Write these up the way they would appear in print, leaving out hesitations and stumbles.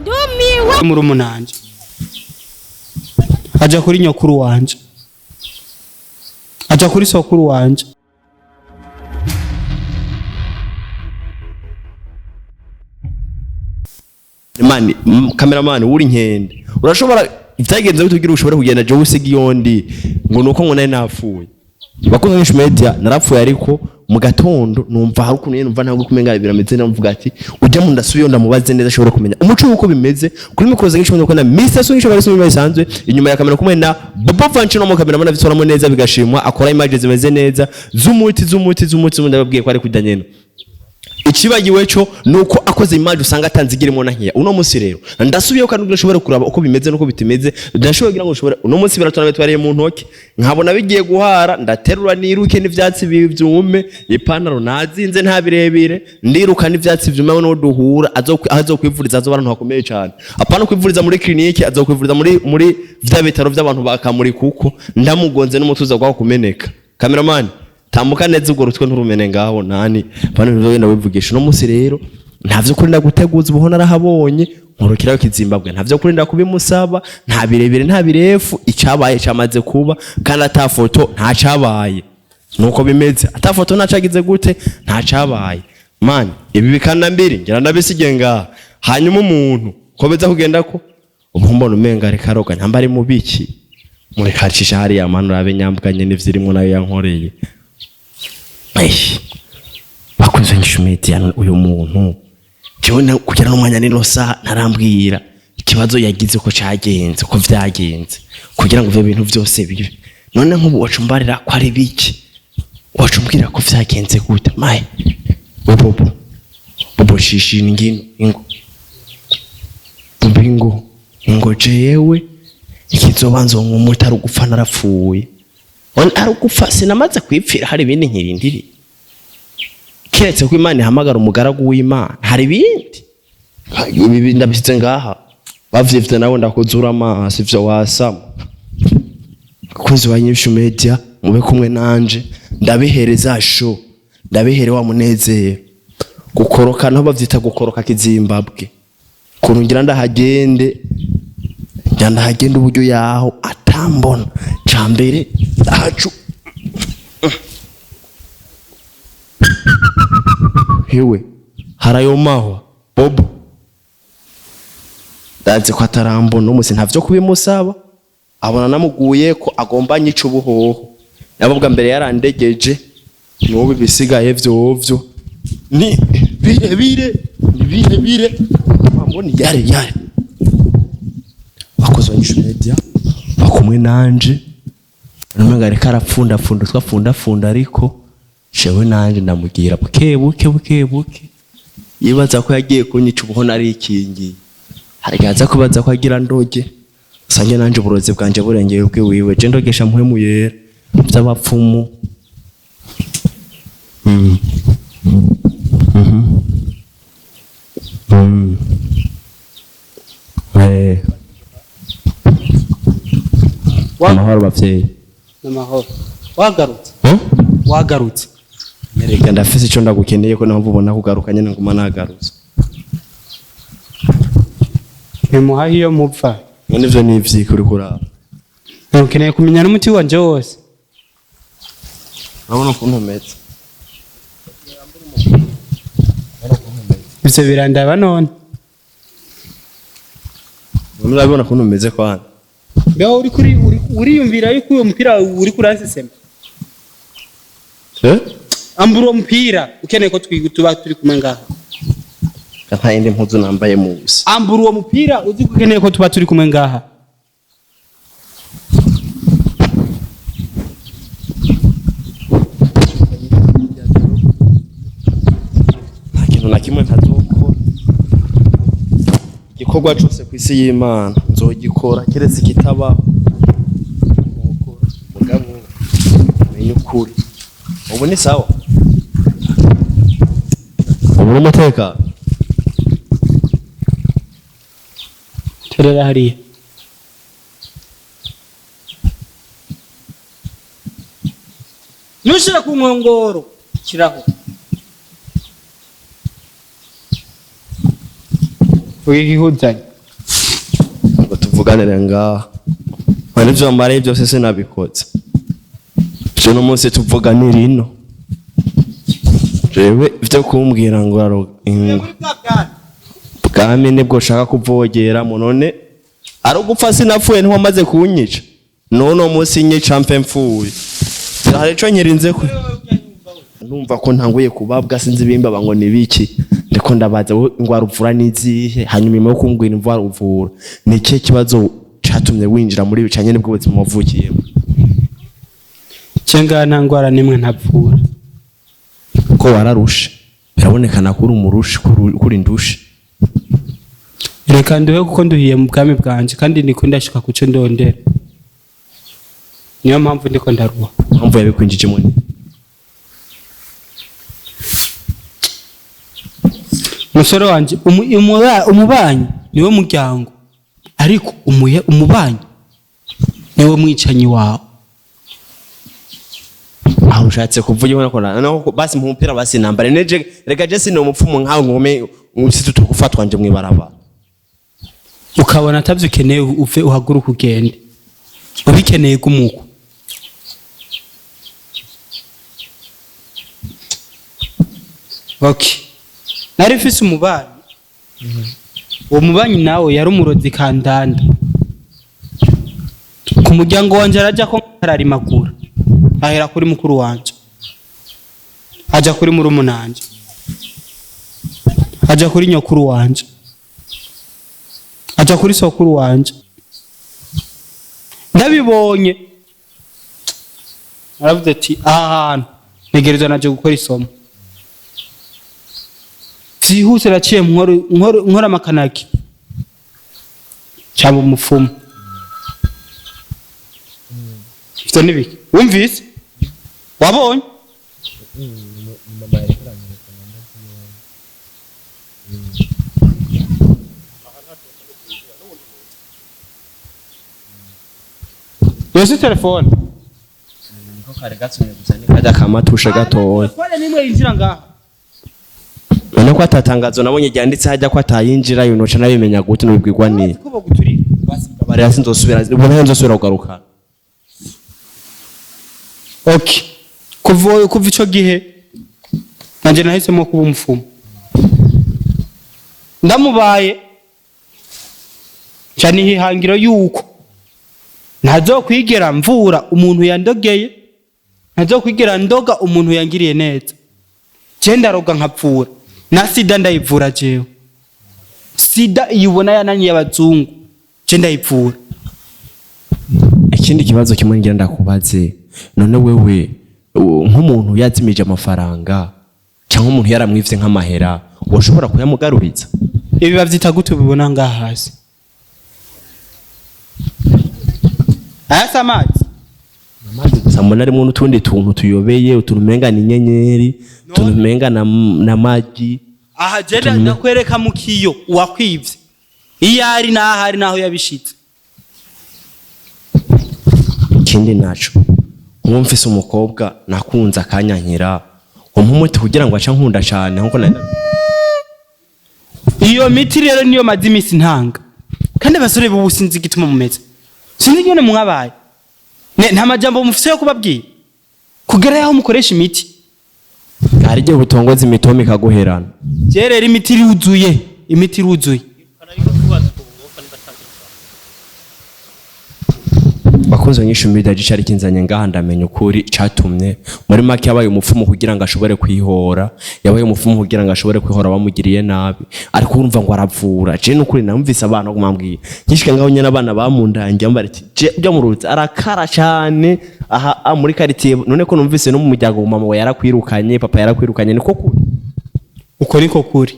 Ndumiwe. Murumunanje aja kuri nyokuru wanje, aja kuri sokuru wanje. Mani, cameraman uri nkende. Urashobora vyagenze bite kugira ushobore kugenda jewe usiga iyondi ngo nuko ngo nari napfuye. Bakunze benshi media narapfuye, ariko mu gatondo numva hari ukuntu nyene numva ntabwo kumenga birameze neza, mvuga ati ujya mu ndasubiye ndamubaze neza ashobora kumenya umuco w'uko bimeze. Kuri mikoro zange nshobora kubona Mr. Sungi shobora gusubira bisanzwe inyuma ya kamera kumwe na Bobo Fanchino mu kamera mwana neza bigashimwa, akora image zimeze neza z'umuti z'umuti z'umuti. Ndababwiye ko ari kujya nyene. Ikibagiwe cyo nuko akoze image usanga atanzigirimo na nkiya. Uno munsi rero ndasubiyeho kandi ndashobora kuraba uko bimeze nuko bitimeze. Ndashobora kugira ngo ushobore uno munsi biratona bitwariye mu ntoki, nkabona bigiye guhara, ndaterura niruke n'ivyatsi byume, ipantaro nazinze nta birebire, ndiruka n'ivyatsi vyume. No duhura azokwivuriza azoba ahantu hakomeye cyane, apana kwivuriza muri clinique, azokwivuriza muri vya bitaro by'abantu bakamuri, kuko ndamugonze n'umutuza gwaho kumeneka. Cameraman, tambuka neza ubwo rutwe nturumene ngaho nani bano ntuzogenda wivugisha. Uno munsi rero ntavyo kurinda guteguza, ubuho narahabonye nkurukirayo kizimbabwe, ntavyo kurinda kubimusaba, nta birebire nta birefu, icabaye camaze kuba, kandi ata foto nta cabaye, nuko bimeze, ata foto nta cagize gute, nta cabaye. Man, ibi bikanda mbiri ngira ndabisige ngaha. Hanyuma umuntu ko biza kugenda ko ubu mbona umenga reka roga ntamba ari mu biki murekacisha hariya manu urabe nyambwanye n'ivyirimwo nayo yankoreye. Bakunze nshumeti ya uyu muntu jewe kugera n'umwanya nino saha ntarambwira ikibazo yagize ko cagenze ko vyagenze kugira ngo ivyo bintu vyose bibe. None nk'ubu wacumbarira ko ari biki, wacumbwira ko vyagenze gute? Mai bobo bobo shishi ngino ingo bobo ingo jewe ikizobanza nk'umuti ari ugupfa narapfuye. None ari ugupfa sinamaze kwipfira, hari ibindi nkirindiriye keretse ko Imana ihamagara umugaragu w'Imana, hari ibindi ibi ndabishyize ngaha bavyivye nawe ndakuzura amaso ivyo wasama. Bakunzi ba Nyinshi Media, mube kumwe nanje ndabihereza show, ndabihere wa munezero. Gukoroka naho bavyita gukoroka kizimbabwe, kuntu ngira ndahagende, ngira ndahagende uburyo yaho atambona cambere ndahacu hewe harayo mahwa bobo ndazi ko atarambona umusi ntavyo kubimusaba, abona namuguye ko agomba nyica ubuhoho. Nabo bwa mbere yarandegeje, n'ubu bisigaye vyovyo ni birebire, ni birebire mbona yare yare. Bakoze Nyinshi Media bakumwe nanje numenga ariko arapfundapfunda twapfundapfunda, ariko jewe nanje ndamubwira buke buke buke buke, yibaza ko yagiye kunyica ubuho narikingiye. Hari aza kubaza ko agira ndoge usange nanje uburozi bwanje burengeye ubwe wiwe, je ndogesha muhemu yera by'abapfumu. Amahoro bavyeyi. Namahoro. Wagarutse? Wagarutse? Erega ndafise ico ndagukeneye ko naho ubona kugaruka nyene nguma nagarutse. Ntimuhahe iyo mupfa. None ivyo ni ivyiki uriko uraba? Ntukeneye kumenya n'umuti wanje wose. Urabona ukuntu umeze. Ivyo birandaba none. Urabona ukuntu umeze kwana. Mbeho uri kuri uriyumvira yuko uwo mupira uri kuransesema. Eh? Ambura uwo mupira ukeneye ko tuba turi kumwe ngaha. Nta yindi mpuzu nambaye musi. Ambura uwo mupira uzi ko ukeneye ko tuba turi kumwe ngaha. Nta kintu na kimwe ntazokora. Igikorwa cose kw'isi y'Imana nzogikora keretse kitabaho. Mugabo menye ukuri. Ubu ni sawa. Ubu ni umutekano. Terera hariya. Nushira ku nkongoro kiraho. Wigihuzanye. tuvuganire ngaha. Mwana, ivyo wambareye byose sinabikoze. Je no munsi tuvuganira ino. Jewe ivyo kumbwira ngo ngo bwami nibwo ushaka kuvogeramo, none ari ugupfa sinapfuye, ntiwamaze kunyica. None munsi nyica mpe mfuye, hari ico nyirinze ko ndumva ko ntanguye kubabwa, sinzi ibimbaba ngo ni biki. Ndiko ndabaza, wowe ingwara uvura n'izihe? Hanyuma nyuma yo kumbwira ingwara uvura, ni ikihe kibazo catumye winjira muri ibi canye nibwo buzima wavukiyemo? Cenga nta ndwara n'imwe ntavura. Ko wararushe, birabonekana ko uri umurushi, kuri ndushe. Reka nduhe, kuko nduhiye mu bwami bwanje, kandi ndiko ndashika kuco ndondera, niyo mpamvu ndiko ndaruha. Impamvu yabikwinjijemo ni? Musore wanje, umubanyi niwe muryango, ariko umubanyi niwe mwicanyi wawe. Aho ushatse kuvuga ubona ko noneho basi mu mupira basi nambare neje. Reka je sino umupfumu nkawe ngome usi tugufatwa nje mwibaraba. Ukabona atavyo ukeneye, uve uhaguruke ugende. Ubikeneye gumuko. Okay, nari mfise umubanyi. Uwo mubanyi nawe yari umurozi kandanda. Ku muryango wanje araja ko ararimagura, ahera kuri mukuru wanje, aja kuri murumunanje, aja kuri nyokuru wanje, aja kuri sokuru wanje. Ndabibonye, aravuze ati: "Aha hantu ntegerezwa naje gukora isomo byihuse." Naciye nkora amakanaki cyaba umupfumu. Ivyo ni biki wumvise wabonye? Yose telefone. Niko kare gatsumye gusa, ni kajya kamatushe gatoya. Telefone nimwe yinjira ngaha. None ko atatangazo nabonye ryanditse hajya ko atayinjira, yunoca nabimenya gute? Nubibwirwa ni? Ko baguturira. Barira, sinzosubira, ubu ntayo nzosubira kugaruka. Okay, kuva ico gihe nanje nahisemo kuba umupfumu. Ndamubaye cyane, ihangiro yuko ntazokwigera mvura umuntu yandogeye, ntazokwigera ndoga umuntu yangiriye neza. Je ndaroga nkapfura, na sida ndayivura. Jewe sida iyubona yananiye abazungu, je ndayivura. Ikindi kibazo kimwe ngira ndakubaze: none wewe nk'umuntu yazimije amafaranga cyangwa umuntu yaramwivye nk'amahera, woshobora kuyamugaruriza? Ibi bavyita gute ubibona ngaha hasi? Aya si amazi? Amazi gusa mbona arimwo n'utundi tuntu tuyobeye, utuntu umenga ni inyenyeri, utuntu umenga na magi. Aha je ndakwereka mu kiyo uwakwivye iyo ari n'aho ari n'aho yabishitse. Ikindi naco, nk'ubu mfise umukobwa nakunze akanyankira, umpa umuti kugira ngo ace nkunda cane nkuko nari. Iyo miti rero niyo maze iminsi ntanga. Kandi abasore bubu sinzi igituma mumeze, sinzi ingene mwabaye. Nta majambo mufise yo kubabwira kugera yaho mukoresha imiti. Hari igihe ubutongoza imitoma ikaguherana. Je rero imiti iruzuye, imiti iruzuye. Bakunze nyinshi media, cari kinzanye ngaha ndamenya ukuri catumye. Muri make, yabaye umupfumu kugira ngo ashobore kwihora, yabaye umupfumu kugira ngo ashobore kwihora bamugiriye nabi. Ariko urumva ngo aravura. Je nukuri namvise abana kumambwiye nkishika ngaho nyene, abana bamundangiye bambara ati je byo muruzi arakara cyane aha muri quartier. None ko numvise no mu muryango mama we yarakwirukanye, papa yarakwirukanye, niko kuri? Uko niko kuri.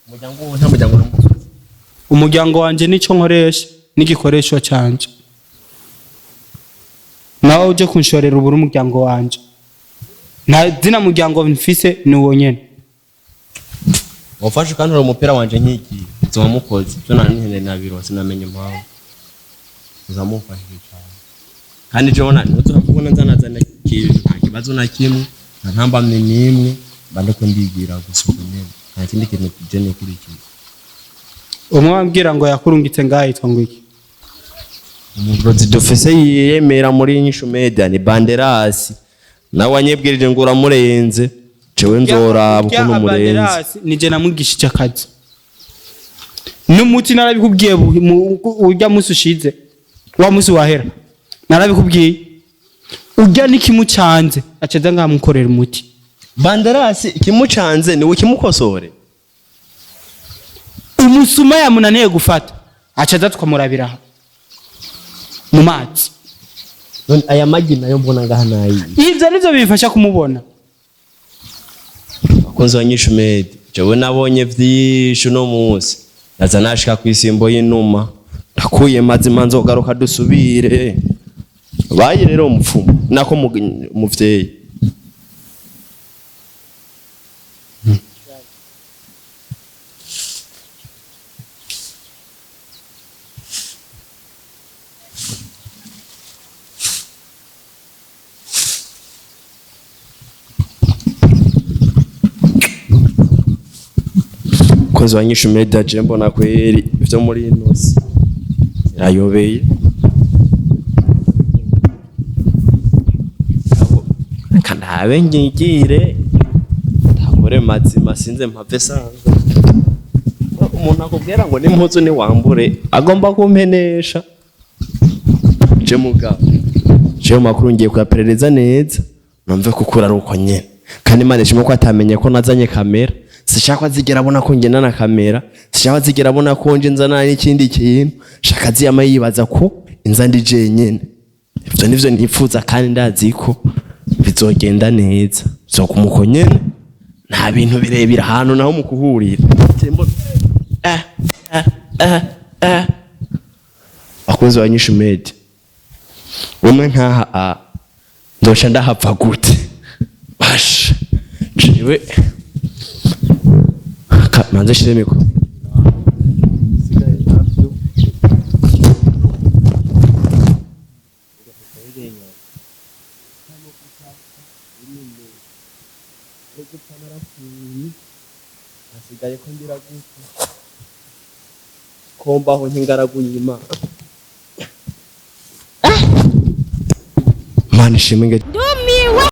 Umuryango wo nta muryango n'umwe? Umuryango wanje nico nkoresha n'igikoresho canje. Nawe uje kunshorera ubura umuryango wanje, nta zina muryango mfise, ni uwo nyene. Wafashe kandi umupira wanje nkigiye nzoba mukoze byo nta nabiro, sinamenye impamvu uzamufashije cyane. Kandi jewe na ntuzoha kubona nzanazana ikintu, nta kibazo na kimwe, nta ntambamye n'imwe, mba ndiko ndigira gusa uko nyene, nta kindi kintu je nikurikiza. Umwe wambwira ngo yakurungitse ngaha yitwa ngo iki? Umurozi dufise yiyemera muri Inyishu Media ni Banderasi, nawe anyibwirije ngo uramurenze, jewe nzoraba Urya ukuntu murenze. Abanderasi nije namwigishije akazi n'umuti. Narabikubwiye urya musi ushize, wa musi wahera, narabikubwiye. Urya n'ikimucanze acaza ngamukorera umuti. Banderasi ikimucanze niwe kimukosore. Umusuma yamunaniye gufata, acaza tukamurabira aha mu mazi. None aya magi nayo mbona ngaha nayi? Ivyo nivyo bimfasha kumubona. Abakunzi ba Nyishu Media, jewe nabonye vyinshi uno munsi. Naza nashika kw'isimbo y'inuma, ndakuye mazima, nzogaruka dusubire. Bayi rero umupfumu nako umuvyeyi. Mukozi wa Nyishu Media, je mbona kweri ivyo muri ino si birayobeye. Reka ndabe ngigire ndakore mazima, sinze mpave sanzwe. Umuntu akubwira ngo n'impuzu niwambure agomba kumpenesha. Je mugabo, jewe makuru ngiye kuyaperereza neza, numve ko ukuri ari uko nyene. Kandi Imana ishimwe ko atamenye ko nazanye kamera. Sishaka ko azigera abona ko ngenda na kamera, sishaka ko azigera abona ko nje nzana n'ikindi kintu. Shaka aziyama yibaza ko inza ndi jenyene. Ivyo nivyo nipfuza, kandi ndazi ko bizogenda neza, bizoguma uko nyene. Nta bintu birebire ahantu naho mu kuhurira. Eh, eh, eh, eh. Bakunzi ba Nyishu Media, umwe nkaha a ndoca ndahapfa gute? Basha jewe manze shire mikoro. Hasigaye ko ngira gute ko mbaho nk'ingaragu y'Imana. Mana ishimwe. Ndumiwe.